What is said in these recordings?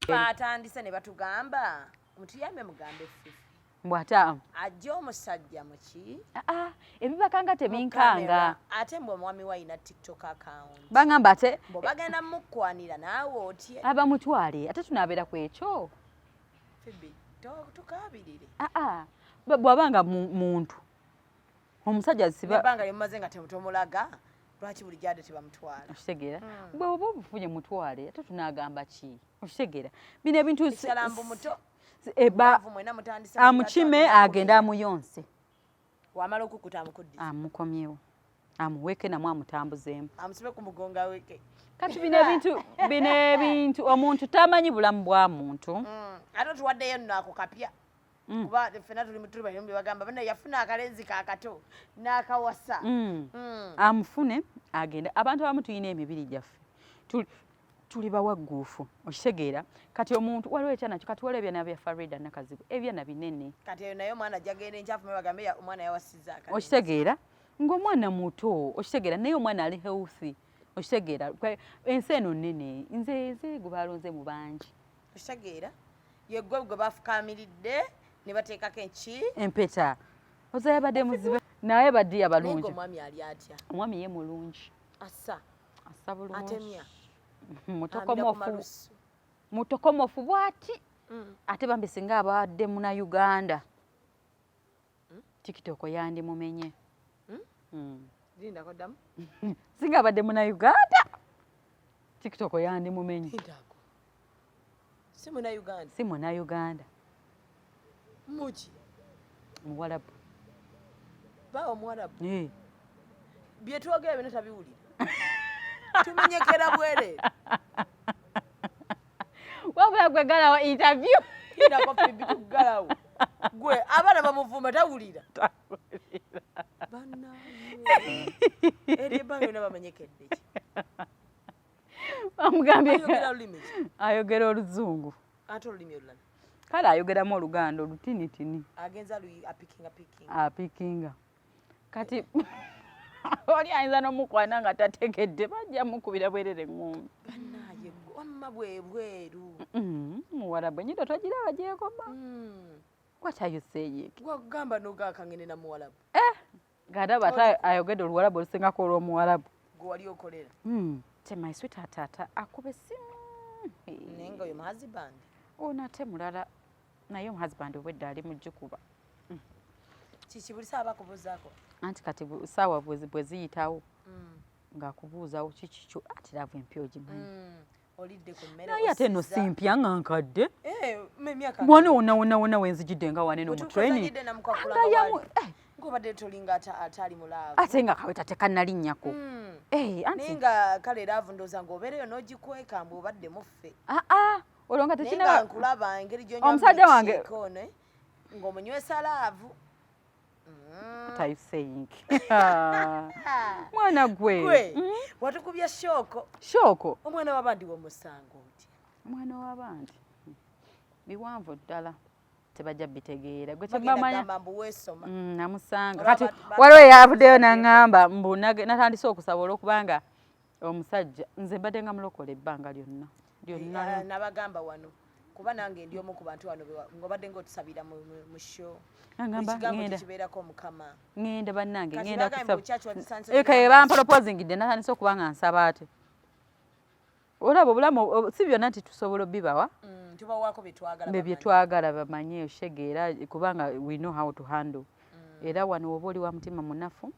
Batandise ne batugamba, mutuyambe mugambe Fifi Mbw ate ajje omusajja muki Ah, ebibaka nga mu tebinkanga. camera. Ate mbwe omwami we alina TikTok account. Bangamba ate Mbwe bagenda mukwanira, naawe otye? Abamutwale, ate tunaabeera ku ekyo. Fibi, tukaabirire. Aa, bw'aba nga muntu omusajja siba Ebbanga lyemumaze nga tomulaga, lwaki buli gyadde tebamutwala? Okitegeera? Bwe oba obufunye, mutwale, ate tunaagamba ki? Okitegeera? Bino ebintu Ekyalambu muto. Mwena mutandise. Amukime agende amuyonse. Wamala okukuta, amukuddiza. Amukomyewo, amuweke namwe, amutambuzeemu. Amusibe ku mugongo aweke. Kati bino ebintu omuntu tamanyi bulamu bwa muntu. Ate otuwaddeyo nno ako kapya, kuba ffenna tuli tuli balimu bye bagamba bana yafuna akalenzi kaakato n'akawasa. Amufune agende. Abantu abamu tulina emibiri gyaffe, tuli bawagguufu, okitegeera? Kati omuntu waliwo ekyana kyo, kati waliwo ebyana bya Farida Nakazibu, ebyana binene. Kati eyo naye omwana ajja genda enkyafu bagambe omwana yawasizza akalenzi. Okitegeera? Ng'omwana muto, okitegeera? Naye omwana ali healthy, okitegeera? Ensi eno nnene. Nze gwe balonze mu bangi. Okitegeera? Yeggwe gwe bafukaamiridde ne bateekako enki? Empeta. Oza yabadde muzibe, naye badiya Naye balungi. Ng'omwami ali atya? Omwami ye mulungi. Assa? Assa bulungi. Atemya? Amira ku Mutokomofu. malusu? Mutokomofu bw'ati. Ate bambi singa abadde muna Uganda, TikTok yandimumenye. Lindako, ddamu. Singa abadde muna Uganda, TikTok yandimumenye. Lindako, si muna Uganda? Si muna Uganda. Muki? Muwalabu. Ba omuwarabu? Eh. Byetwogera byonna tabiwulira, tumenyekera bwereere. Wabula gwe galawo interview. Lindako Fibi, tuggalawo. Gwe abaana bamuvuma, tawulira. Bannange, eryo ebbanga lyonna bamenyekedde ki? Bamugambye. Ayogera lulimi ki? Ayogera Oluzungu. Ate olulimi olulala? Kale ayogeramu Oluganda olutinitini. Agenza luyi apikinga pikinga. Apikinga. Kati oli ayinza n'omukwana nga tategedde, bajja mukubira bwerere eŋŋumbi. Bannaye, wamma bwe bweru. Muwarabu enyindo togiraba gyekoma. What are you saying? Gwagamba nogakangene na muwalabu. Ng'andaba ate ayogedde Oluwalabu olusingako olw'omuwalabu. Gwe wali okolera. Te my sweetheart, taata akuba essimu. Naye nga oyo muhusband? Ono ate mulala, naye omuhusband obwedda ali mugikuba. Kiki, buli saawa bakubuuzaako? Anti kati saawa bwe ziyitawo ng'akubuuzawo kiki kyo, ati love empya ogimanyi. Olidde ku mmere? Naye ate eno Osiza? Si mpya, nga nkadde. Eh, emyaka Mwana wonna wonna wonna wenzijidde nga wanene mu Otuuka training. ozanyidde namukwakula Nga nga yamu wali. Ng'obadde tolinga ataali mu love. Ate nga kaweta tekannalinnyako. Eh, Naye anti nga kale love ndowooza ng'obeereyo n'ogikweka mbu obadde muffe. Aa, olwo nga Naye nga tekinaba. nkulaba engeri gy'onywa Omusajja wange- milkshake ono, eh, ng'omunywesa love. What are you saying, mwana gwe? Gwe watukubya shock. Shock. Omwana w'abandi w'omusango otya? Omwana w'abandi biwanvu ddala, tebajja bitegeera. Gwe Bagenda tebamanya. gamba mbu weesoma. Namusanga. Olaba Kati waliwo eyavuddeyo naŋŋamba mbu natandise okusaba olwokubanga omusajja nze mbadde nga mulokola ebbanga lyonna lyonna. Eh, nabagamba wano, kuba nange ndi omu ku bantu wano ng'obadde ng'otusabira mu show. Agamba, Ekigambo ŋŋenda. tekibeerako Omukama. Ŋŋenda bannange. Kati Ŋŋenda bagambye kusaba. mu church watutandise Eh, kye okugamba bamproposingidde, natandise okuba nga nsaba. Ate olaba obulamu si byonna nti tusobola obibawa. Tubawaako bye twagala Bye bamanye. Twagala bamanye, oshegeera? Kubanga we know how to handle. Era wano woba oli wa mutima munafu,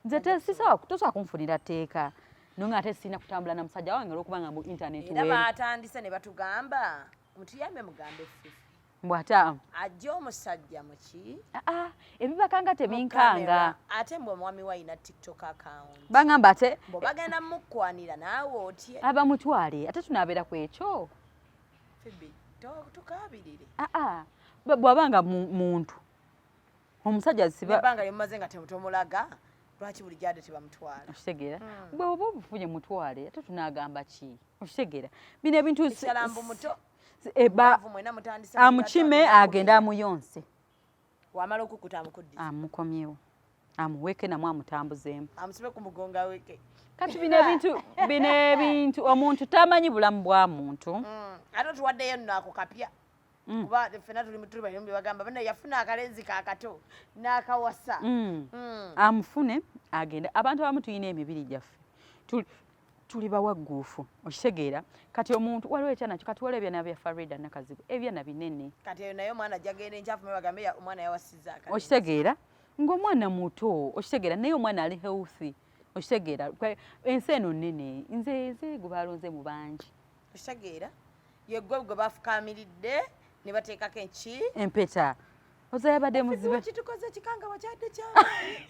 nze sisobola, tosobola kunfunira tteeka nonga ate sirina kutambula na musajja wange olwokubanga mu internet Era weeri. batandise ne batugamba, mutuyambe mugambe Fifi Mbw ate ajje omusajja muki aa, ebibaka nga mu tebinkanga. camera. Ate mbwe omwami we alina TikTok account. Bangamba ate Mbwe bagenda mukwanira, naawe otye? Abamutwale, ate tunaabeera ku ekyo. Fibi, tukaabirire. Aa, bw'aba nga muntu omusajja siba Ebbanga lyemumaze nga tomulaga, lwaki buli gyadde tebamutwala? Okitegeera? Bwe oba obufunye, mutwale, ate tunaagamba ki? Okitegeera? Bino ebintu Ekyalambu muto. Eh, Mwena mutandise. Amukime agende amuyonse. Wamala okukuta, amukuddiza. Amukomyewo, amuweke namwe, amutambuzeemu. Amusibe ku mugongo aweke. Kati bino ebintu omuntu tamanyi bulamu bwa muntu. Ate otuwaddeyo nno ako kapya, kuba ffenna tuli bayombi, bagamba bana yafuna akalenzi kakato n'akawasa. Amufune agende. Abantu abamu tulina emibiri gyaffe, tuli bawagguufu, okitegeera? Kati omuntu waliwo ekyana, kati waliwo ebyana bya Farida Nakazibu, ebyana binene. Kati eyo naye omwana ajja genda enkyafu, bagambe omwana yawasizza akalenzi. Okitegeera ng'omwana muto, okitegeera, naye omwana ali healthy, okitegeera? Ensi eno nnene, nze gwe balonze mu bangi. Okitegeera, yeggwe gwe bafukaamiridde ne bateekako enki? Empeta oza yabadde muzibe. Kitukoze kikanga wakyadde kyamaanyi,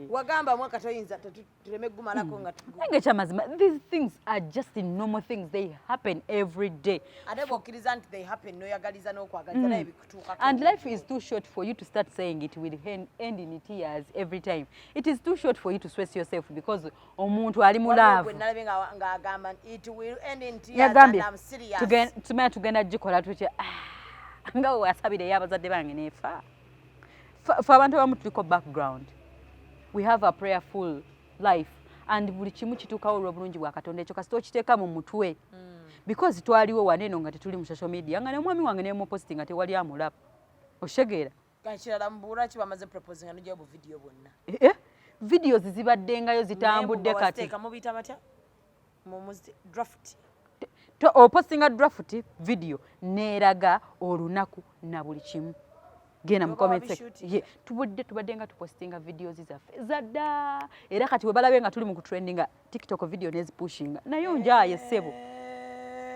wagamba mwaka toyinza tuleme gumalako nga Naye ekyamazima, these things are just normal things, they happen every day. Ate bw'okkiriza nti they happen, n'oyagaliza n'okwagaliza, naye bikutuukako. And life is too short for you to start saying it will end in tears every time. It is too short for you to stress yourself because omuntu ali mu Waliwo love. Gwe nalabye ng'agamba it will end in tears and Yagambye I'm serious. Tumanya tugenda gikola tutya? Ah, nga we wasabira ey'abazadde bange neefa. Fe abantu abamu tuliko background, we have a prayerful life and buli kimu kituukawo olw'obulungi bwa Katonda. Ekyo kasita okiteeka mu mutwe, because twaliwo wano eno nga tetuli mu social media, nga nemwami wange nemuposti nga tewali amulaba, okitegeera? Kakirala mubuula ki, bamaze proposing nga nojjayo bu video bwonna? Eh, eh, videos zibaddengayo zitambudde kati. Mubiyita batya? Draft. Opostinga draft video neeraga olunaku na buli kimu. Genda mu Oba comment section. wabishootinga. Ye, tubudde tubadde nga tupostinga videos zaffe zadda, era kati we balabe nga tuli mu kutrendinga TikTok, video nezipushinga naye njaye ssebo.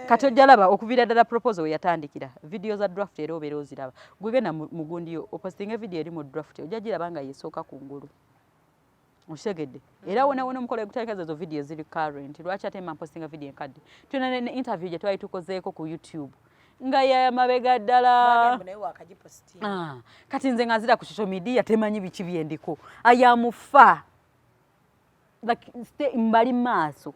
Kati ojja laba okuviira ddala proposal we yatandikira, video za draft era obeera oziraba. Gwe genda mu gundi opostinga video eri mu draft, ojja giraba nga yesooka kungulu, okitegedde? Era wona wona omukolo egutandika, ezo video ziri current. Lwaki ate mba mpostinga video enkadde? Tulina ne interview gye twali tukozeeko ku YouTube nga yamabega ddala. Bagamba naye wakagipostinga. Ah, kati nze nga nzira ku social media, temanyi biki byendiko ayamufa, like mbali maaso,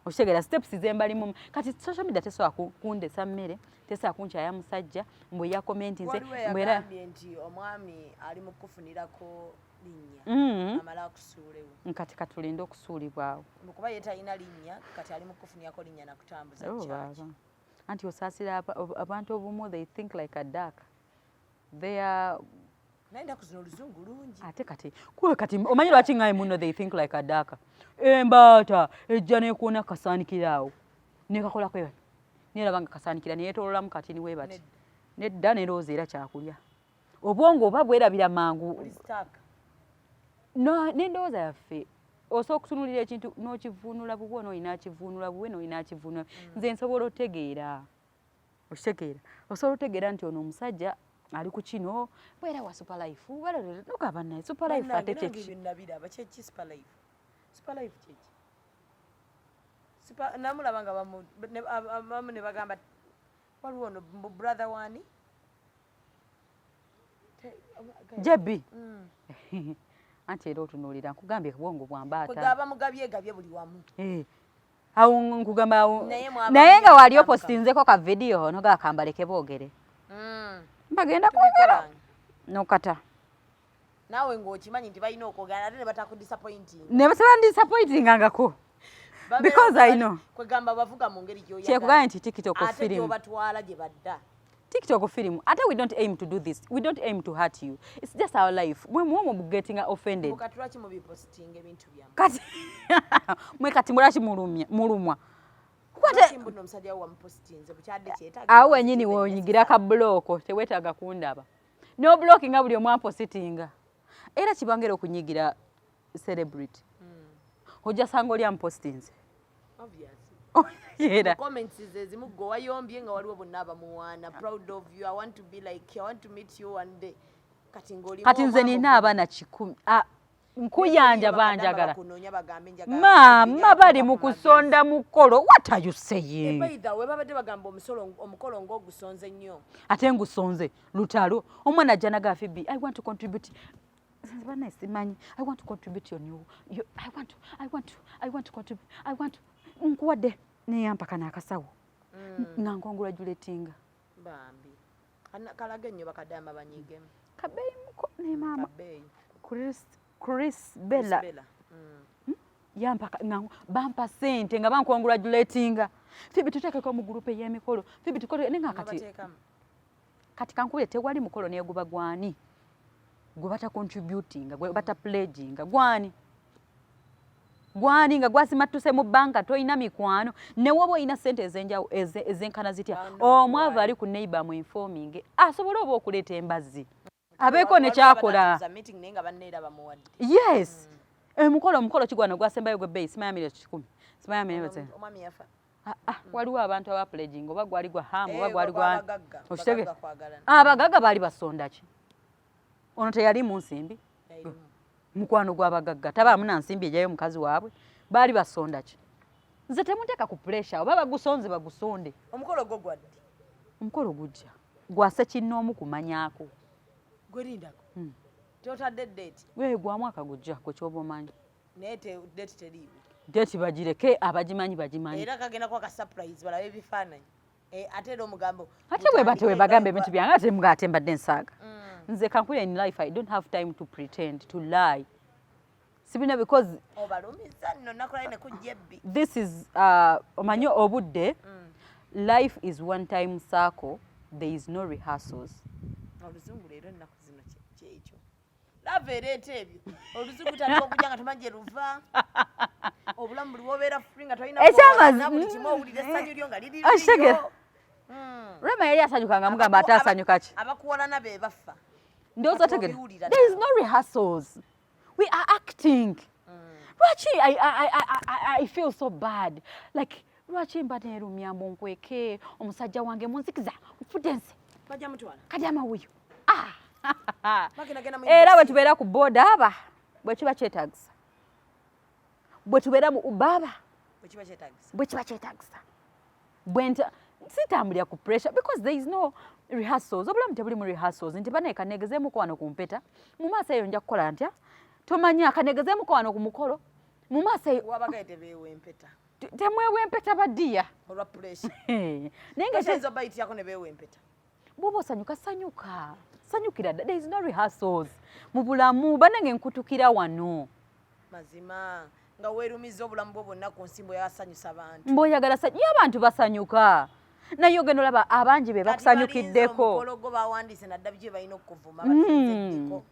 okitegeera? Steps zembalimu kati social media tesobola kundesa mmere, tesobola kunkyaya musajja mbwe yakomentinze. Waliwo mbwera eyagambye nti omwami ali mu kufunirako linnya, amale akusuulewo. Kati katulinde okusuulibwawo. Kuba ye talina linnya, kati ali mu kufunirako linnya nakutambuza Oh, kyaki. Baaba. Anti osaasira abantu obumu, they think like a duck, they are Naye ennaku zino oluzungu lungi. Ate kati kuwe kati omanyi lwaki ngaye muno they think like a duck? Embaata ejja nekuona kasaanikira awo nekakolako eba neraba nga kasaanikira neyetololamu katini we bati nedda nerowooza era kyakulya. Obwongo oba bwerabira mangu. Buli stuck. N'endowooza yaffe, osobola okutunuulira ekintu n'okivuunula bubwe, n'olina akivuunula bubwe, n'olina akivuunula. Nze nsobola otegeera, okitegeera? Osobola otegeera nti ono omusajja ali ku kino bwera wa super life nogamba naye super life ate Bannange, kyeki? Nange ebyo nabiraba. Kyeki super life? Super life kyeki? Namulaba nga abamu ne bagamba waliwo ono brother wani. Jebi. Anti era otunuulira, nkugambye bwongo bwambaata. Kwegaba mugabyegabye buli wamu. Eh, awo nkugamba awo Naye mwaba naye nga wali mukamuka. Opostinzeko ka video nogakambaleke boogere, mbagenda kwogera nokata. Naawe ng'okimanyi nti balina okwogera ate ne batakudisappointing. Ne basaba disappointingangako because I know. Kwegamba bavuga mu ngeri gy'oyagala. Kyekugambye nti TikTok ate film. Gy'obatwala gye badda. TikTok film. Ate we don't aim to do this, we don't aim to hurt you, it's just our life. Mwe mwe getting offended. Kati lwaki mubipositinga ebintu byammwe? Kati mwe kati mulaki mulumya mulumwa? Lwaki mbuno omusajja wo wamupositinze bukyadde kyetaaga? Awo wenyini wonyigira ka block, teweetaaga kundaba no blockinga buli omu ampositinga. Era kibangera okunyigira celebrity, ojja sanga oli ampostinze. Obviously. Era comments ezimu gwe wayombye nga waliwo bonna abamuwaana, "Proud of you, I want to be like you, I want to meet you one day." Kati ng'olimu Kati nze omwami nina abaana 100, ah, nkuyanja banjagala. Bakunoonya bagambe njagala Maama bali mu kusonda mukolo, what are you saying? By the way, babadde bagamba omusolo, omukolo ng'ogusonze nnyo. Ate ngusonze lutalo. Omwana ajja naga, "Fibi, I want to contribute." Banaye simanyi, "I want to contribute on you, I want to contribute, I want to." Nkuwadde neyampaka n'akasawo nga ncongratulatinga. Bambi. Kalage nnyo bakadama banyiigemu. Kabeeyi muko ne maama. Kabeeyi. Chris Bella. Bella. Yampaka nga bampa sente nga bancongratulatinga. Phoebe, tuteekeko mu group ey'emikolo. Phoebe, tukole naye nga kati Nobateekamu. Kati kankubire, tewali mukolo neguba gwani gwe bata contributinga, gwe bata pledginga, gwani gwani nga gwasimattuse mu banka. Tolina mikwano, newoba olina sente ezenjawo ezenkana zitya, Bano omwavu bakuwayo. ali ku neighbor mu informing asobole oba okuleeta embazzi abeeko Waliwo nekyakola. abataatuuza meeting naye nga banne era bamuwadde. Yes, emukolo omukolo kigwano gwasembayo gwebbeeyi simanya 100,000, simanya milioni. Omwami yafa. Ah, ah, waliwo abantu aba pledging, oba gwali gwa hamu oba Eh, gwali gwa abagagga, Okitege- bagagga kwagalana. Abagagga baali basonda ki? Ono teyali mu nsimbi. Yalimu. Mukwano gw'abagagga tabaamu na nsimbi ejayo mukazi waabwe, baali basonda ki? Nze temunteeka ku pressure, oba bagusonze bagusonde. Omukolo gwo gwaddi? Omukolo gujja gwase kinnoomu kumanyaako. Gwerindako totadde date? We gwa mwaka gujja, gwe kyoba omanyi. Naye date teriiwo. Date bagireke, abagimanyi bagimanyi. Era kagenda kuba ka surprise, balabe ebifaananyi. Eh, ate era omugambo Ate bwe bate we bagamba ebintu byange, ate mga ate mbadde nsaaga. Nze kankule, in life I don't have time to pretend, to lie, sibina because Obalumiza nno nakulaye ne kujja ebbi. This is omanyi obudde, life is one time circle, there is no rehearsals. Oluzungu leero ennaku zino kyekyo, love ereeta ebyo, oluzungu tandika okujja nga tomanyi gye luva. Obulamu buli wobeera free nga tolina buli kimu, owulira essanyu lyo nga liri Ekitegeera. liryo. Rema yali asanyuka nga mugamba ate asanyuka ki? Abakuwalana be bafa. Ndowooza Kati otegeera. obiwulira There is naawe. no rehearsals, we are acting. Lwaki I feel so bad, like lwaki mba neerumya mbu nkweke omusajja wange munzikiza nfudde nze? Bajja mutwala. Kati amawuyo. Ah! Bagendagenda mu Era bwe inbox. tubeera ku boda aba bwe kiba kyetagisa, bwe tubeera mu ubaba Bwe kiba kyetagisa. Bwe kiba kyetagisa, bwe nta sitambulira ku pressure because there is no rehearsals. Obulamu tebuli mu rehearsals nti banaye kanegezeemuko wano ku mpeta, mu maaso eyo nja kukola ntya. Tomanya kanegezeemuko wano ku mukolo, mu maaso eyo. Wabagaye tebeewa empeta. Temwewa empeta badiya. Olwa pressure. Naye nga Pressure obayitirako ne beewa empeta. Bw'oba osanyuka, sanyuka, sanyukira dda. There is no rehearsals mu bulamu. Bannange, nkutukira wano. Mazima nga weerumiza obulamu bwo bwonna ku nsimbo yasanyusa abantu. Mbw'oyagala ye abantu basanyuka, naye ogenda olaba abangi be bakusanyukiddeko. Omukolo gwo bawandiise nadda biki balina okukuvuma, batinze eddiko.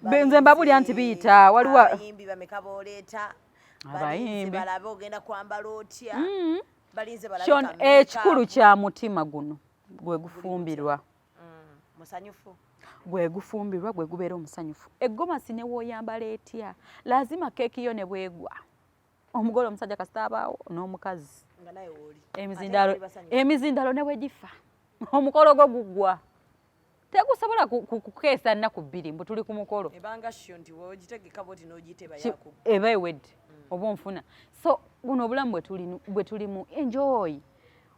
Nze mbabulya nti biyita, waliwo- Abayimbi bameka booleeta? Balinze Abayimbi. balabe ogenda kwambala otya, balinze balabe Kyon ka makeup. Ekikulu kya mutima guno gwe gufumbirwa. Musanyufu. Gwe gufumbirwa, gwe gubeera omusanyufu. Eggomasi ne wooyambala etya, lazima keeki yo ne bwegwa, omugole omusajja kasita abaawo n'omukazi. Nga naye wooli. Emizindalo. Ate nga bali basanyufu. Emizindalo ne bwegifa, omukolo gwo guggwa, tegusobola kukeesa nnaku 2 mbu tuli ku mukolo. Ebanga sho nti wogitegeka bwoti n'ogiteba yakugwa. Eba ewedde oba onfuna. So buno obulamu bwe tulimu, enjoy,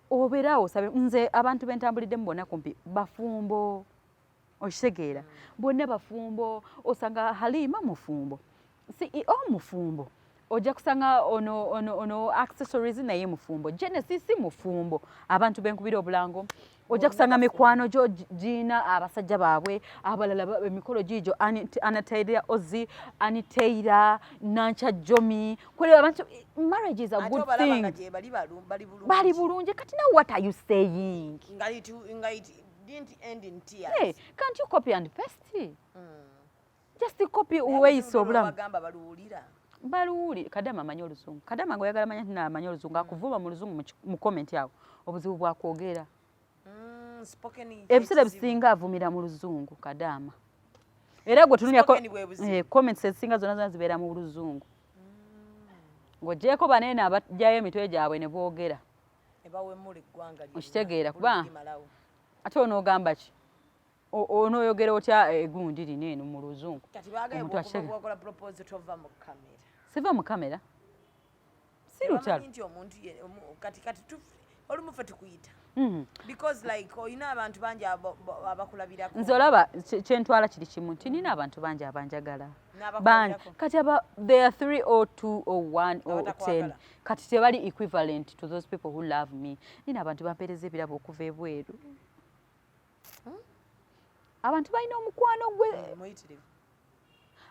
obeeraawo osabe. Nze abantu bentambuliddemu bonna kumpi bafumbo, okitegeera? Bonna bafumbo. Osanga Halima mufumbo, CEO mufumbo, ojja kusanga ono accessories naye mufumbo, Genesis mufumbo, abantu benkubira obulango ojja kusanga mikwano gyo giina abasajja baabwe abalala emikolo giigyo, Anataira Ozi, Anitaira Nancha, Jomi kwere abantu. Marriage is a Ate good obalaba nga thing. gye bali bali bulungi. Bali bulungi. Kati now what are you saying? Nga it didn't end in tears. Hey, can't you copy and paste? Just copy, Naye weeyisa oluzungu obulamu. lwebagamba baluwulira. Baluwuli. Kadama amanyi oluzungu. Kadama nga oyagala manya nti amanyi oluzungu, akuvuma mu luzungu mu comment awo. Obuzibu bwakwogera. Spoken Ebiseera ekizibu. ebisinga avumira mu luzungu Kadama. Era gwe tunulya Spoken bwe buzibu. Comments ezisinga zonna zonna zibeera mu luzungu. Ng'oggyeko baneene abajjayo emitwe gyabwe ne boogera. Ne bawemula eggwanga lyonna. Okitegeera, Buli limalawo. Ate onoogamba ki? Onooyogera otya egundi lino eno mu luzungu? Kati baagaye Omuntu akitegeera. bwokola proposal tova mu kamera. Siva mu kamera. Si lutalo. Tebamanyi nti omuntu kati olumu ffe tukuyita because like olina abantu bangi abakulabirako. Nze olaba kyentwala kiri kimu nti nina abantu bangi abanjagala. N'abakulabirako. Bangi. Kati aba there are 3 or 2 or 1 or 10. Abatakwagala. Kati tebali equivalent to those people who love me. Nina abantu bampeereza ebirabo okuva ebweru. Abantu balina omukwano gwe. Muyitirivu.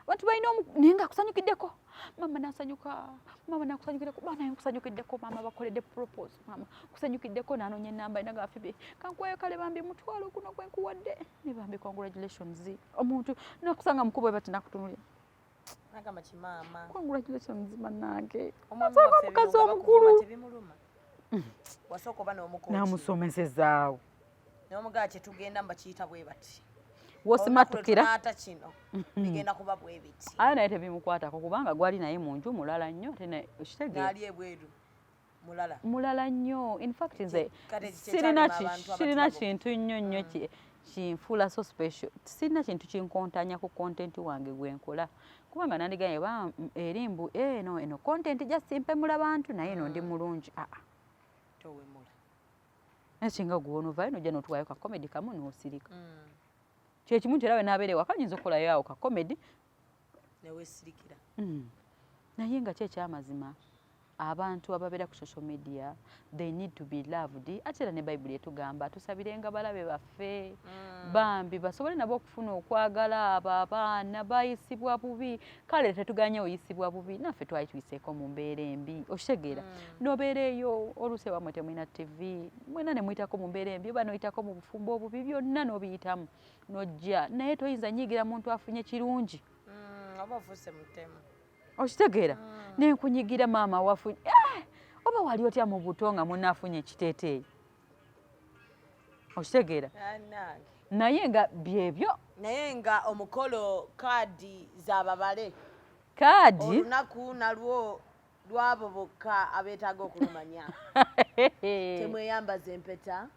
Abantu balina naye nga akusanyukiddeko, mama nasanyuka, mama nakusanyukiddeko, bana nkusanyukiddeko, mama bakoledde propose, mama kusanyukiddeko, nanoonya enamba ina gafibe kankwayo, kale bambi mutwalo guno gwe nkuwadde, ne bambi congratulations. Omuntu nakusanga mukubo bati nakutunulira. Nagamba kimaama. Congratulations bannange. Omwami Asanga waffe omukazi ebirungo omukulu. bakuvuma tebimuluma. Wasooka oba n'omukoki. Namusomesezaawo. N'omugaa kyetugenda mbakiyita bwe bati. Wosimatukira. Olunaku lwe tunaata kino bigenda kuba bwe biti. Aye naye tebimukwatako kubanga gwali naye mu nju mulala nnyo, ate naye okitegeera. N'ali ebweru mulala. Mulala nnyo. In fact nze Kati ekyo sirina kyekyalema abantu sirina abatulaba. kintu nnyo nnyo kinfuula so special, sirina kintu kinkontanya ku content wange gwe nkola, kubanga nandiganye ba eri mbu eno eno content just mpemula bantu, naye eno ndi mulungi aa. Towemula. Naye singa gwonovayo nojja notuwayo ka comedy kamu n'osirika, kyekimu nti era we naabeera ewaka nyinza okukolayo awo ka comedy. Neweesirikira. Naye nga ki ekyamazima, abantu ababeera ku social media, they need to be loved. Ate era ne Bayibuli etugamba tusabirenga balabe baffe, bambi basobole nabo okufuna okwagala. Abo abaana bayisibwa bubi, kale tetuganye oyisibwa bubi, naffe twali tuyiseeko mu mbeera embi, okitegeera? Nobeera eyo oluusi ewamwe temulina TV, mwena ne muyitako mu mbeera embi, oba noyitako mu bufumbo obubi, byonna n'obiyitamu nojja, naye toyinza nyiigira muntu afunye kirungi. Oba ofuuse mutemu. Okitegeera? Nenkunyigira maama wafunye, eh, oba wali otya mu buto nga munaafunye ekiteeteeyi, okitegeera? Bannange. Naye nga byebyo. Naye nga omukolo kaadi zababale. Kaadi. Olunaku nalwo lwabo bokka abeetaaga okulumanya. Temweyambaza empeta.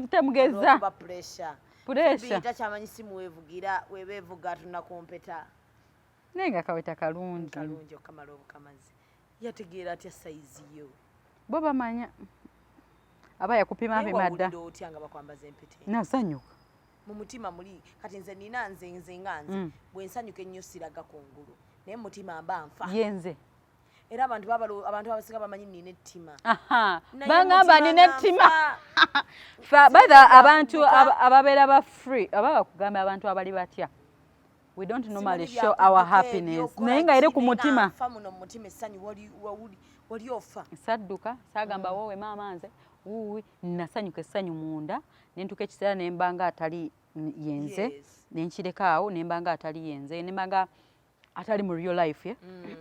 Temugeza. Olw'okuba pressure. Pressure. Takyamanyi simu weevugira, webeevuga tuna ku mpeta. Naye nga kaweta kalungi. Kalungi okamala obukamazi. Yategeera atya sayizi yo? Bo bamanya aba yakupima Naye apima dda. wawulira otya nga bakwambaza empeta eno? Nasanyuka. Mu mutima muli, kati nze nina nze nga nze bwe nsanyuka ennyo siraga kungulu, naye mu mutima mba nfa. Yenze. Era abantu abantu abasinga bamanyi nina ettima. Aha. Naye Bangamba mutima nina nga ettima. nfa. By the abantu Byakubuka. ababeera ba free, aba bakugamba abantu abali batya, we don't normally Simanyi show our byakubuka happiness, ebyo, naye nga eri ku kola ki, mutima. naye nga nfa muno mu mutima, essanyu wali ofa. Sadduka, saagamba woowe maama nze wuuwi, nasanyuka essanyu munda nentuuka ekiseera ne mba nga atali yenze. Nenkireka awo ne mba nga atali yenze, ne mba nga atali mu real life, ye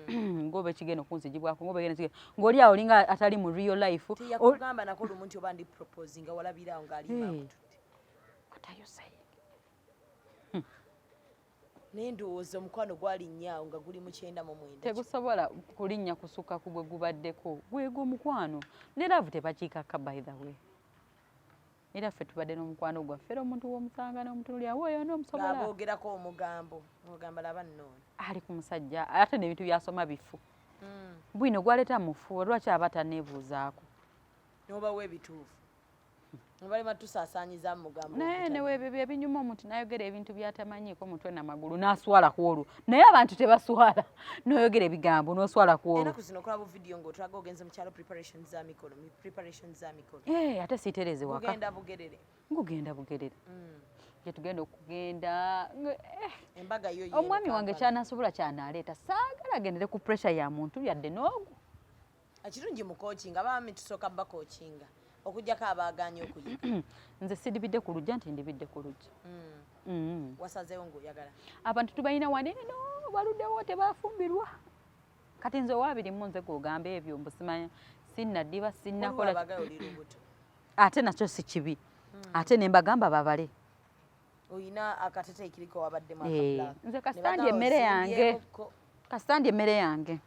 ng'oba ekigenda okunzigibwako, ng'oba egenda kigenda ng'oli awo olinga atali mu real life. Teyakugamba nako lumu nti oba ndi proposing nga walabirawo ng'alimba Hey. akutudde? What are you saying? Naye ndowooza omukwano gwalinnya awo nga guli mu 99. Tegusobola kulinnya kusukka ku gwe gubaddeko, gwegwo omukwano ne love tebakiikaka. By the way, era ffe tubadde n'omukwano gwaffe, era omuntu w'omusanga n'omutunulira woyo n'omusobola. Ng'aboogerako omugambo ogamba laba nno. Ali ku musajja ate n'ebintu byasoma bifu bwino gwaleeta mufu, lwaki aba taneebuuzaako? N'obawa ebituufu obalema tusaasaanyiza mu mugambo Naye ogutali. Neweebyo byebinyuma, omuntu n'ayogera ebintu by'atamanyiiko mutwe namagulu n'aswala ku olwo, naye abantu tebaswala, n'oyogera ebigambo n'oswala ku olwo. Ennaku zino okola bu vidiyo ng'otulaga ogenze mu kyalo, preparation za mikolo, preparation za mikolo. Eh, ate siitereze waka. Gugenda Bugerere. Ngugenda Bugerere. Gyetugenda okugenda Embaga yo ye omwami mu wange Kampala. Kyanasobola kyanaaleeta, saagala agendere ku pressure ya muntu yadde n'ogwo. Ekirungi mu coaching, abaami tusooka bakoochinga okugjako abaagaanye okuyiga. Nze sidibidde ku lujja nti ndibidde ku lujja. Wasazeewo ng'oyagala. Abantu tubalina wano eno baluddewo tebafumbirwa, kati nze owaabirimu nze gwogamba ebyo mbu simanya sinnaddiba sinnakola. Waliwo abagayo oli lubuto. Ate nakyo si kibi, ate ne mbagamba babale. Oyina akateteeyi kiriko wabaddemu Eh, aka black. nze Ne kasita ndya bagamba emmere yange. osimbyemukko. Kasita ndya emmere yange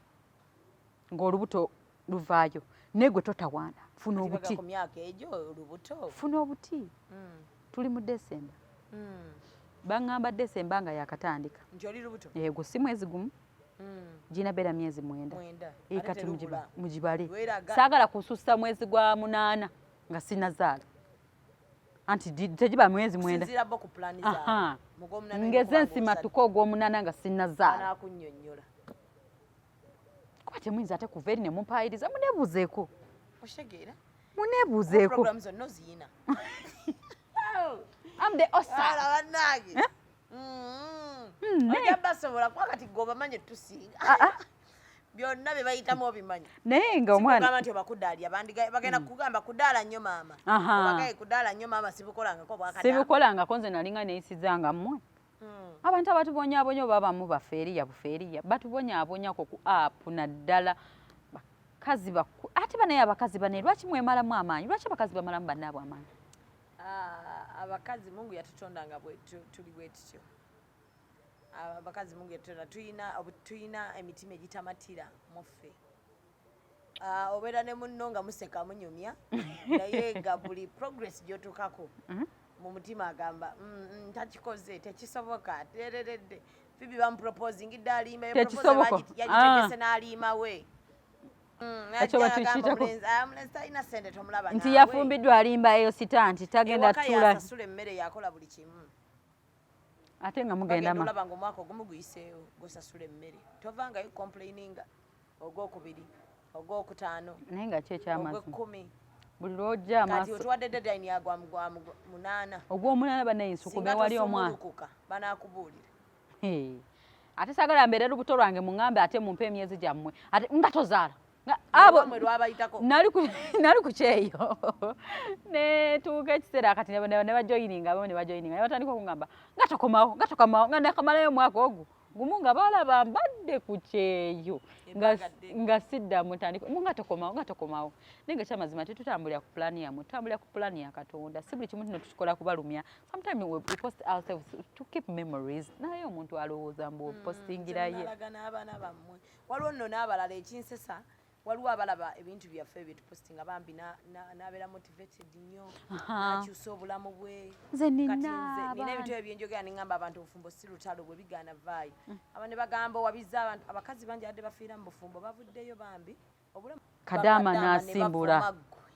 ng'olubuto luvaayo, naye gwe totawaana, funa Kati baga obuti. Ku myaka egyo olubuto. Funa obuti. Tuli mu Desemba. Baŋŋamba Desemba nga yakatandika. Nti oli lubuto. Ego si mwezi gumu. Gina beera myezi 9. 9. Eh, Ate kati terubula. mugibale. Lweraga. Saagala kusussa mwezi gwa munaana nga sinazaala, anti tegiba mwezi 9. Kusinziira bo ku pulaani Aha. zaabwe. Mu gw'omunaana olina Ngeze okuba ng'osadde. nsimatuka ogw'omunaana nga sinazaala. Anaakunnyonnyola. Kuba temuyinza ate kuva eri ne mumpaayiriza, muneebuuzeeko. Okitegeera? Muneebuuzeeko. Program zonna oziyina. Am the osa. Ala bannange. Eh? Ojja basobola kuba kati gwe obamanyi tusinga. Byonna bye bayitamu obimanyi. Naye nga omwana Sikugamba nti obakudaalya bagenda kugamba kudaala nnyo maama. Obagaye kudaala nnyo maama, sibukolangako bwakadaama. Sibikolangako, nze nalinga neeyisizza nga mmwe. Abantu abatubonyaabonya oba abamu bafeeriya bufeeriya, batubonyaabonyako ku app, naddala bakazi ate banaye abakazi banaye, lwaki mwemalamu amaanyi? Lwaki abakazi bamalamu bannaabwe amaanyi? Ah, abakazi Mungu yatutonda nga tuli bwe tutyo. Abakazi Mungu yatutonda tuyina emitima egitamatira muffe. Ah, obeera ne munno nga museka munyumya, naye nga buli progress gy'otuukako mu mutima agamba, "Takikoze, tekisoboka, tereredde." Fibi bamuproposingidde alimba. Tekisoboka. Yagitegese n'aliima we. Ekyo Najja bakiyitako. agamba, "Omulenzi talina ssente, tomulaba Nti naawe." yafumbiddwa alimba, eyo sita nti tagenda Ewaka tula. Yasasula emmere, yakola buli kimu. Ate nga mugenda Bagenda ma olaba nga omwaka ogumu guyiseewo, gosasula emmere, tovangayo complaininga, ogwokubiri, ogwokutaano, Naye nga ki ekyamazima ogwekkumi. Buli lwojja Kati amaaso otuwadde deadline ya gwa munaana. Ogw'omunaana, bannaye, nsukume Singa wali omwana. tosumulukuka, banaakubuulira. Hey. Ate saagala mbeere lubuto lwange, muŋŋambe ate mumpe emyezi gyammwe ate nga tozaala. Abo Olwamwe lwabayitako. Nali ku kyeyo, netuuka ekiseera kati ne bajoyininga, abamu ne bajoyininga, ne batandika okugamba nga tokomawo, nga tokomawo, nga nakamalayo omwaka ogwo gumu nga balaba mbadde ku kyeyo Ebbanga ddene. Nga siddamu ntandika mu nga tokomawo, nga tokomawo. Naye nga ekyamazima tetutambulira ku pulaani yammwe, tutambulira ku pulaani ya Katonda. Si buli kimu tino tukikola kubalumya. Sometimes we post ourselves to keep memories, naye omuntu alowooza mbu opostingiraye. Nalaga n'abaana bammwe. Waliwo nno n'abalala ekinsesa, waliwo abalaba ebintu byaffe byetupostinga bambi n'abeera motivated nnyo, n'akyusa obulamu bwe. Nze Kati nina nze nina abaana. Ebintu ebyo byenjogera, neŋŋamba abantu obufumbo si lutalo, bwe bigaana vaayo. Aba ne bagamba owabiza abantu, abakazi bangi adde bafiira mu bufumbo, bavuddeyo bambi obulamu. Kadaama Bakadaama ne n'asimbula. bavuma ggwe.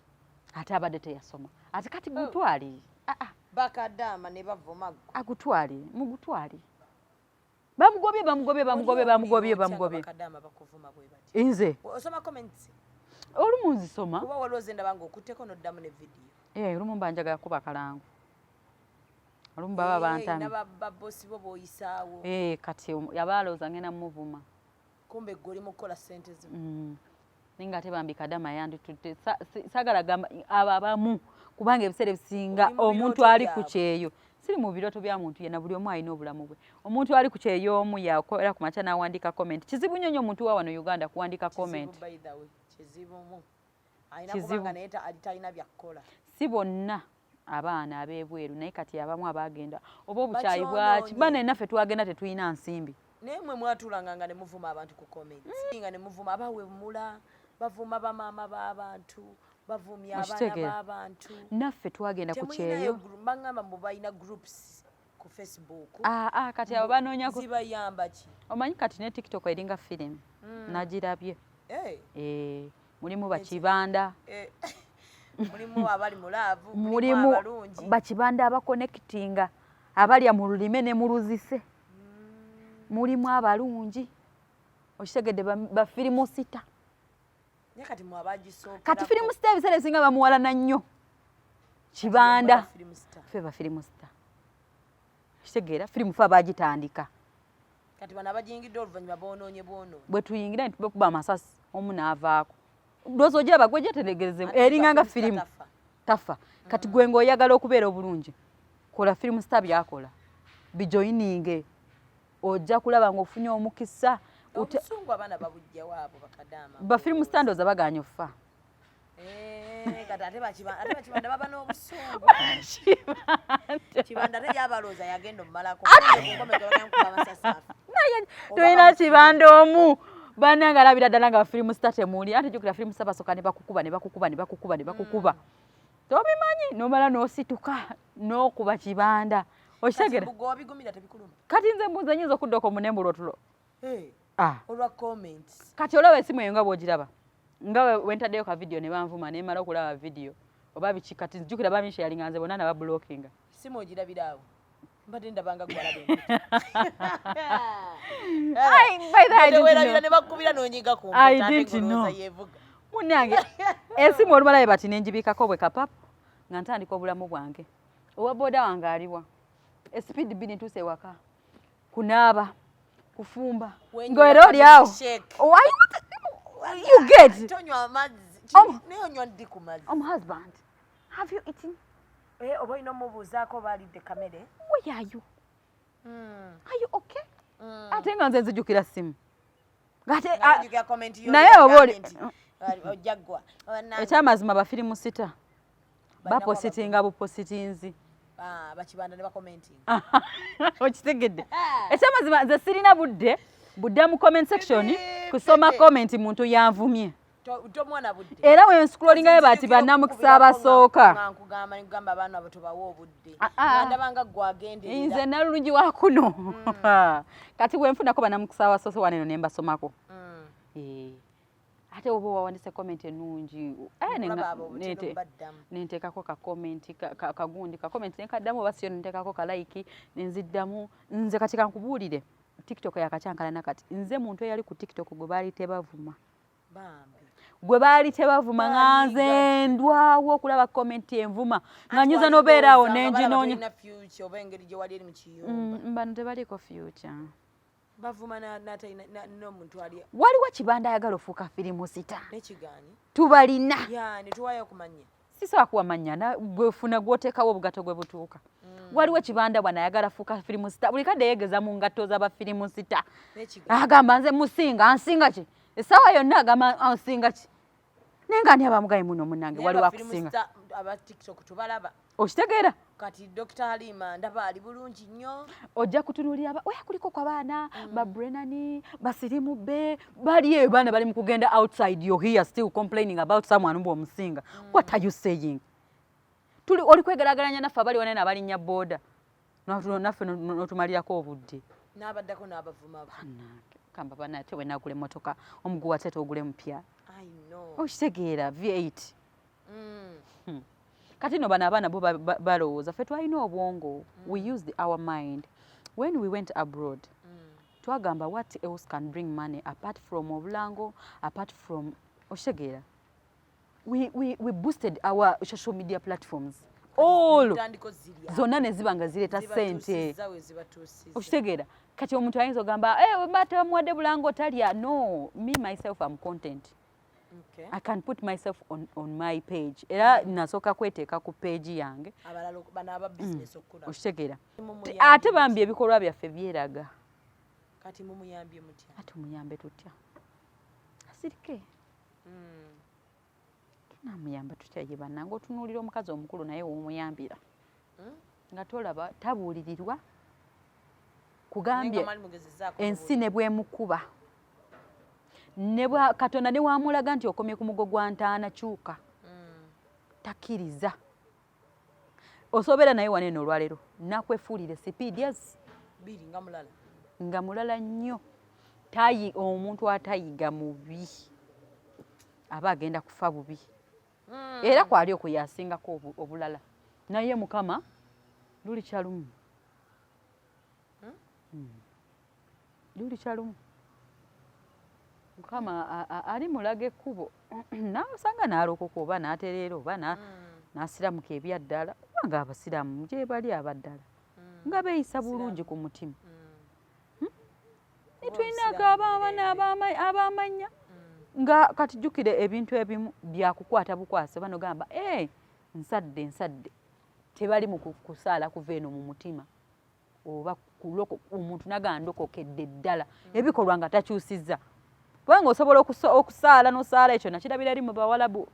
Ate abadde teyasoma, ate kati gutwale. Ah, ah, Bakadaama ne bavuma ggwe. Agutwale, mugutwale. Bamugobye, bamugobye, bamugobye, bamugobye, bamugobye. Bakadaama bakuvuma bwe bati. Nze Osoma comments? Olumu nzisoma. Kuba waliwo ze ndaba ng'okutteko n'oddamu ne vidiyo. Eh, olumu mba njagala kuba kalango, olumu baba bantamye. Babosi bo b'oyisaawo. Eh, kati yaba alowooza ngenda muvuma. Kumbe gwe oli mu kukola ssente zo. Naye nga ate bambi kadama yanditutte. Saagala gamba abo abamu, kubanga ebiseera ebisinga Oli mu omuntu birooto ali ku byabwe. kyeyo, siri mu birooto bya muntu yenna, buli omu alina obulamu bwe. Omuntu ali ku kyeyo omu yakolera ku makya n'awandiika comment. Kizibu nnyo nnyo omuntu wa wano Uganda kuwandiika comment. Kizibu, by the way, kizibu mu alina Kizibu. kubanga naye talina byakukola. Si bonna abaana ab'ebweru, naye kati abamu abagenda oba obukyayi bwaki. Bakyonoonye. Bana naffe twagenda tetulina nsimbi. Naye mwe mwatuulanga nga ne muvuma abantu ku comments, nga ne muvuma abawemula, bavuma bamaama b'abantu, bavumya abaana Okitegeera? b'abantu. Naffe twagenda ku Temulinayo kyeyo. Baŋŋamba mbu balina groups ku Facebook. Ah, ah, kati abo banoonyako. Zibayamba ki? Omanyi kati ne TikTok eringa firimu, nagirabye. Eh, Eh, mulimu bakibanda. Eh, mulimu abali mu love, mulimu Mulimu abalungi. bakibanda abaconnectinga, abalya mu lulime ne mu luzise. Mulimu abalungi, okitegedde, ba film star. Naye kati mwe abagisookerako. Kati film star ebiseera ebisinga bamuwalana nnyo kibanda. Film star. Ffe ba film star, kitegeera, firimu fe abagitandika. Kati bano abagiyingidde oluvannyuma boonoonye bwonoonye. Bwe tuyingira ne tubakuba amasasi, omu n'avaako. Ndowooza ogiraba gwe, gyetegereze, Ate eringanga film star firimu. tafa. Tafa. Kati gwe ng'oyagala okubeera obulungi, kola film star byakola, bijoyininge, ojja kulaba ng'ofunye omukisa. Obusungu abaana babujjawo abo bakadaama. Ba film star ndowooza baganya offa. Eh, kati ate ate bakibanda baba n'obusungu. Kibanda ate yabalooza yagenda omumalako. Naye tolina kibanda omu bannange alabira ddala nga ba film star temuli. Ate jjukira film star basooka ne bakukuba, ne bakukuba, ne bakukuba, ne bakukuba, tobimanyi, nomala n'osituka n'okuba kibanda, okitegera? Obigumira tebikuluma? Kati nze mbuuza, nyinza okudda okwo munembula otulo? Ah. Olwa comments. Kati olaba esimu eyo nga bw'ogiraba, nga wentaddeyo ka vidiyo ne banvuma, nemala okulaba vidiyo oba biki. Kati nzijukira bamisharinga, nze bonna nabablockinga. Simu ogirabira awo, mbadde ndabanga gwalaba. Ai, by the way, I didn't werabira know. ne bakubira n'onyiga ku I mpeta, ate didn't know. ng'olowooza yeevuga. Munnange, esimu olumalayo bati nenjibikako bwe kapapu nga ntandika obulamu bwange. Owa booda wange aliwa espeed bbiri, ntuuse ewaka. Kunaaba, kufumba, ng'era oli awo. You get Tonywa amazzi, naye onywa ddi ku mazzi? Husband, have you eaten? Eh, oba olina omubuuzaako oba alidde kamere. Where are you? Are you okay? Ate nga nze nzijukira simu. Ng'ate Ng'ojjukira comment yo. Naye oba oli Ojja ggwa. Ekyamazima, ba film star bapositinga bupositinzi. Bakibanda ne bakomentinga. Okitegedde? Ekyamazima, nze sirina budde budde mu comment section kusoma comment muntu yanvumye. Tomwana budde. Era wenscrollingayo bati bannamukisa abasooka. Nga nkugamba, nkugamba abaana abo tobawa obudde. Ah, ah. Nga ndabanga ggwe agenderera. Nze nalulungi wa kuno. Kati bwenfunako bannamukisa abasoose waneno ne mbasomako. Eh, ate oba wawandise comment ennungi, eh, Okulaba abo obutera obaddamu. Nenteekako ka comment kagundi ka comment nenkaddamu, oba siyo nenteekako ka like nenziddamu. Nze kati kankubuulire, TikTok yakacyankalana. Kati nze muntu eyali ku TikTok gwe baali tebavuma. Bambi. Gwe baali tebavuma, nga nze ndwawo okulaba comment envuma, nga nyuza nobeeraawo nenginoonya. Tolina future oba engeri gye wali eri mu kiyumba. Bano tebaliko future. Bavuma n'omuntu ali Waliwo kibanda ayagala ofuuka film star. Nekigaanyi. Tubalina. Ya, ne tuwaayo okumanya. Sisobola kuwa mannya, gwefuna gwoteekawo obugato gwe butuuka. Waliwo kibanda bwana ayagala fuuka film star, buli kadde yeegeza mu ngatto z'aba film star. Nekigaanyi. Agamba nze musinga, ansinga ki? Essaawa yonna agamba ansinga ki, naye nga ani abamugaye muno munnange? Naye Waliwo aba film akusinga. star aba TikTok tubalaba. Okitegeera? Kati Dr Halima ndaba ali bulungi nnyo. Ojja kutunuulira oya kuliko kwa baana babrenani basirimu be bali eyo, baana bali mu kugenda outside. You're here still complaining about someone mbu omusinga. What are you saying? Tuli oli kwegerageranya naffe abali wanene abalinnya booda, naffe n'otumalirako obudde. N'abaddako n'abavuma. Bannange, kamba bana, ate wenagula emmotoka omuguwa ate toogule mupya. I know. Okitegeera? V8. Kati no bano abaana bo balowooza ffe twalina obwongo. We used our mind when we went abroad. Twagamba, what else can bring money apart from obulango, apart from, okitegeera, we boosted our social media platforms all. Ntandiko zirya. Zonna ne ziba nga zireeta ssente. Zibatuusizza we zibatuusizza. Okitegeera? Kati omuntu ayinza ogamba, "Eh, mba tebamuwadde bulango talya." No, me myself am content. I can put myself on my page. Era nasooka kweteeka ku page yange. Abalala bano aba business okukula. Okitegeera? Mumuyambye Ate mutya? Bambi, ebikolwa byaffe byeraga. Kati mumuyambye mutya? Ate omuyambe tutya? Asirike. Tunamuyamba tutya ye bannange? Otunuulira omukazi omukulu naye w'omuyambira nga tolaba tabuulirirwa. Kugambye, Naye nga mwali mugezezzaako. Ensi ne bwemukuba ne bwa Katonda ne wamulaga nti okomye ku mugo gwa ntaana, kyuka. Takkiriza. Osobeera naye wano eno olwaleero nakwefuulire sipiidias Bbiri nga mulala. Nga mulala nnyo. Tayi omuntu atayiga mubi, aba agenda kufa bubi. Era kwali okwo yasingako obulala, naye Mukama luli kyalumu. Luli kyalumu Mukama ali mulaga ekkubo n'osanga n'alokoka oba n'atereera oba n'asiramuka ebyaddala, kubanga abasiraamu gye bali abaddala nga beeyisa bulungi ku mutima. Ne tulinako abaana ab'amannya nga kati jjukire ebintu ebimu byakukwata bukwasi, oba nogamba, "Eh, nsadde, nsadde." Tebali mu kusaala kuva eno mu mutima oba omuntu naga ndokokedde ddala, ebikolwa nga takyusizza, kubanga osobola okusaala n'osaala. Ekyo nakirabira eri mu Bawalabu,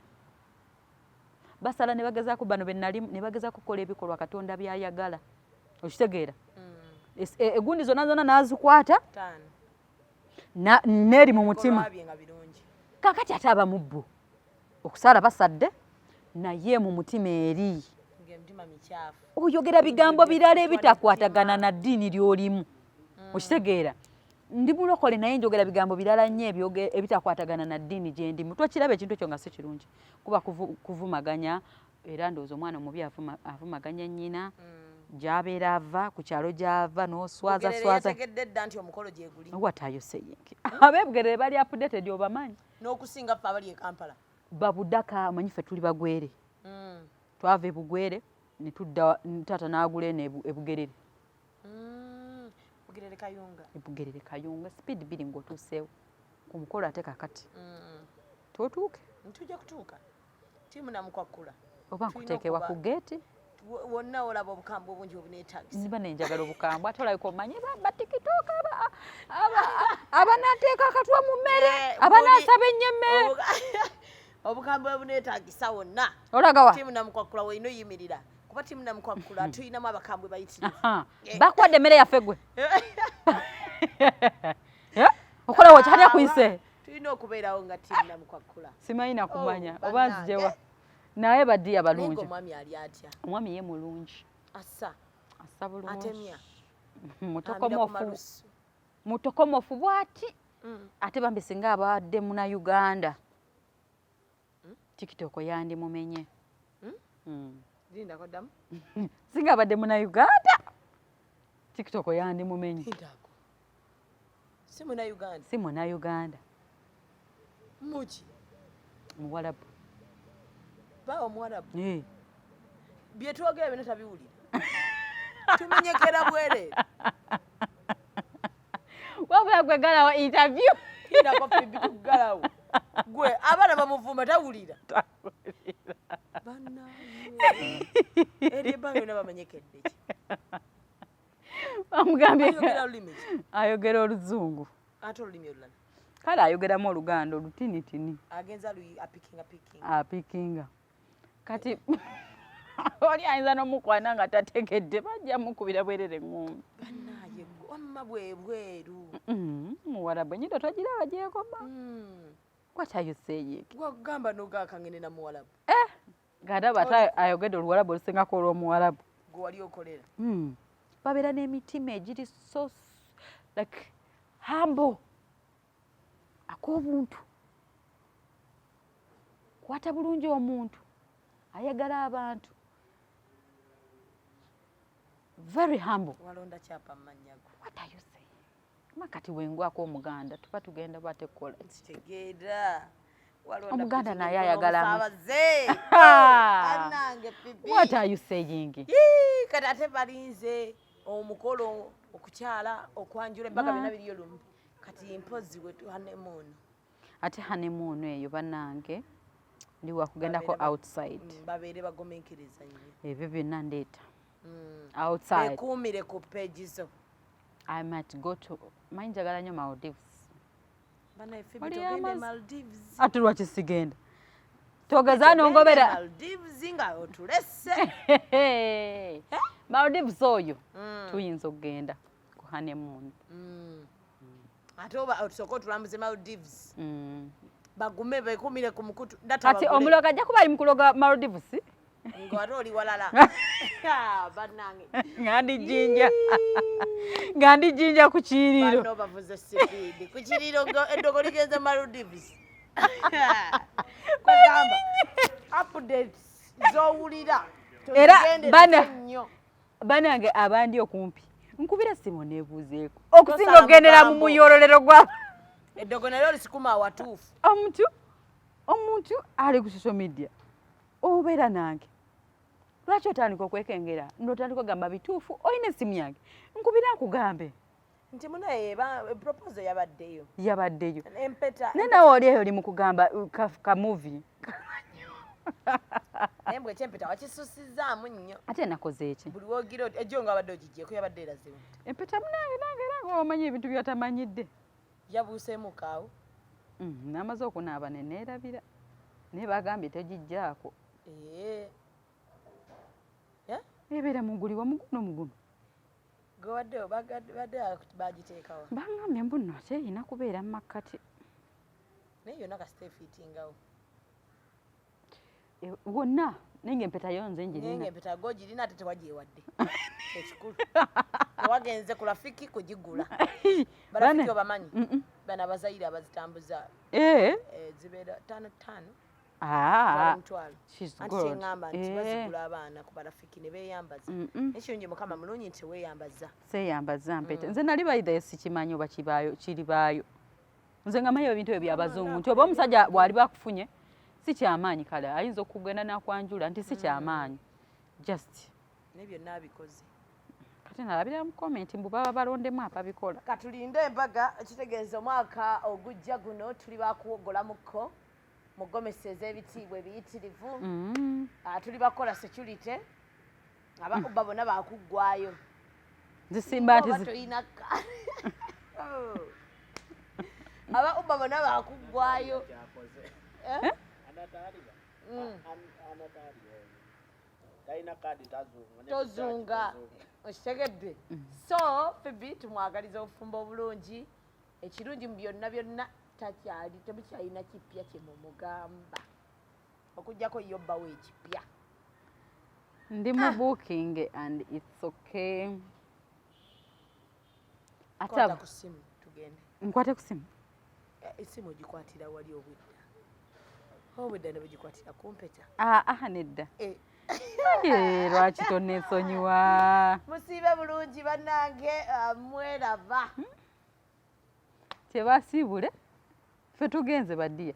basala ne bagezaako bano benalimu ne bagezaako okukola ebikolwa Katonda by'ayagala. Okitegeera? Egundi zonna zonna n'azikwata Ttaano. Neeri mu mutima. Ebikolwa bye nga birungi. Kakati ate abamubbo okusaala basadde, naye mu mutima eri Ng'emitima mikyafu. Oyogera bigambo birala ebitakwatagana na ddiini ly'olimu. Okitegeera? Ndi mulokole naye njogera bigambo birala nnyo ebitakwatagana na ddiini gye ndimu. Twakiraba ekintu ekyo nga si kirungi, kuba kuvumaganya. Era ndowooza omwana omubi avumaganya nnyina gy'abeera ava ku kyalo gy'ava n'oswaza Bugerere swaza. Yategedde dda nti omukolo gye guli. What are you saying? Ab'ebugerere bali updated, obamanyi? N'okusinga ffe abali e Kampala. Babudaka, omanyi ffe tuli bagwere. Twava ebugwere ne tudda, taata n'agula eno ebugerere. Bugerere Kayunga. Bugerere Kayunga, speed 2 ng'otuuseewo ku mukolo. Ate kakati totuuke. Ntujja kutuuka, tiimu Namukwakkula. Oba nkuteekewa ku geeti. Wonna olaba obukambwe obungi obuneetagisa. Niba nenjagala obukambwe, ate olabika omanye ba TikTok abanaateeka akatwa mu mmere, abanaasaba ennyo emmere. Obukambwe obuneetagisa wonna. Olagawa? Tiimu Namukwakkula weina oyimirira, kuba tiimu Namukwakkula tuyinamu abakambwe bayitirivu. Bakuwadde emmere yaffe gwe okola wakyali akuyise. Tulina okubeerawo nga tiimu Namukwakkula. Simanyi nakumanya oba nzijewa, naye baddiya balungi. Omwami ali atya? Omwami ye mulungi. Assa? Assa bulungi. Atemya? Mutokomofu, mutokomofu bwati. Ate bambi singa abadde muna Uganda, TikTok yandimumenye. Lindako, ddamu. Singa abadde muna Uganda, TikTok yandimumenye. Lindako, si muna Uganda? Si muna Uganda. Muki? Muwalabu. Ba omuwalabu? Byetwogera byonna tabiwulira, tumenyekera bwerere. Wabula gwe galawo interview. Lindako Fibi, tuggalawo. Gwe abaana bamuvuma tawulira. Bannange, eryo ebbanga lyonna bamenyekedde ki? Bamugambye. Ayogera lulimi ki? Ayogera oluzungu. Ate olulimi olulala? Kale ayogeramu oluganda olutinitini. Agenza luyi apikinga pikinga. Apikinga. Kati oli ayinza n'omukwana nga tategedde, bajja mukubira bwerere eŋŋumbi. Bannaye, wamma bwe bweru. Muwalabu enyindo togiraba gyekoma. What are you saying? Gwagamba nogakangene na muwalabu. Ng'andaba ate ayogedde oluwalabu olusingako olw'omuwalabu. Gwe wali okolera. Babeera n'emitima egiri so like humble, ak'obuntu, kwata bulungi omuntu, ayagala abantu, very humble. Walonda kyapa mu mannya go. What are you saying? Ma kati wengwako omuganda tuba tugenda batekola. Kitegeera. Walonda. Omuganda Pipi. Naye ayagala Omusaabaze. Annange Pipi. What are you saying? Yii, kati ate balinze omukolo, okukyala, okwanjula, embaga, byonna biriyo lumu. Kati mpozi we honeymoon. Ate honeymoon eyo bannange ndi wakugendako outside. Babeere bagomenkereza nnyo. Ebyo byonna ndeeta outside. Bekuumire ku page zo. I might go to, manyi njagala nnyo Maldives. Banaye Phoebe, Waliyo togende amazzi. Maldives. Ate lwaki sigenda? Togeza nongobera. Maldives nga otulese. Maldives oyo tuyinza okugenda ku honeymoon. Ate oba otusooka otulambuze Maldives. Bagume bekumire ku mukutu. Data Kati bagule. omuloga ajja kuba ali mu kuloga Maldives. Nga ate oli walala. Bannange. Nga ndi jjinja ku kiyiriro. Bano bavuze speed ku kiriro nga eddogo ligenze Maldives. Kwegamba updates z'owulira Era tozigenderako nnyo. Banange abandi okumpi, nkubira simu neebuuzeeko okusinga Tosala okugendera mu mugambo. muyololero gwa Eddogo nalyo lisikuma awatuufu. Omuntu ali ku social media obeera nange, lwaki otandika okwekengera notandika ogamba bituufu? Olina essimu yange, nkubira nkugambe. Nti munaye proposal yabaddeyo. Yabaddeyo. Empeta. Naye nawe oli eyo oli mu kugamba ka movie. Naye mbwe ekyempeta wakisusizaamu nnyo. Ate nakoze eki? Buli wogira ejjo nga abadde ogigyeko, yabadde erazewo. Empeta munange, nange era nga omanyi ebintu byotamanyidde. Yabuuseemu kaawo. Namaze okunaaba neneerabira, naye bagambye tegijjaako. Eh. Eh? Ebeera muguliwa muguno muguno. Gwe wadde badde bagiteekawa? Bangambye mbu nno ate erina kubeera mu makkati. Naye yonna kasita efiitingawo. Wonna, naye nga empeta yo nze naye njirina. Nga empeta gogirina, ate tewagyewadde, ekikulu tewagenze ku rafiki kugigula. Barafiki obamanyi? Bano abazayire abazitambuza. Zibeera tano tano. Ah, omutwalo. She's Anti good. kyeŋŋamba nti bazigula abaana ku barafiki ne beeyambaza. Ekirungi Mukama mulungi nti teweeyambaza. Seeyambaza mpeta. Nze nali bayidhayo sikimanyi oba kibaayo kiribaayo. Nze nga manyi ebintu ebyo byabazungu, nti oba omusajja bw'aliba akufunye si kyamaanyi, kale ayinza okugenda n'akwanjula nti si kyamaanyi, just Naye byonna abikoze. Kati nalabira mu comment mbu baba balondemu ababikola. Katulinde embaga. Kitegeeza omwaka ogujja guno tuli bakuwogolamukko mu gomesi ez'ebitiibwa ebiyitirivu. Ah, tuli bakola security, abakuba bonna bakuggwayo. Zisimba nti Oba toyina aba Uber bonna bakuggwayo. Kyakoze. Eh? Anataaliba. Anataaliba oyo. Talina kaadi, tazunga. Ne Tozunga. tazunga. Okitegedde? So Phoebe tumwagaliza obufumbo obulungi. Ekirungi mu byonna byonna, takyali, temukyalina kipya kyemumugamba okugjako yo bbawo ekipya. Ndi mu booking and it's okay. Ate Kwata ku ssimu tugende. Nkwate ku simu? Eh, essimu ogikwatira wali obwedda, obwedda ne bugikwatira kumpeta. Ah, ah, nedda. Eh. Eh, lwaki tonneesonyiwa? Musiibe bulungi bannange, ah, mweraba. Tebasiibule, ffe tugenze baddiya.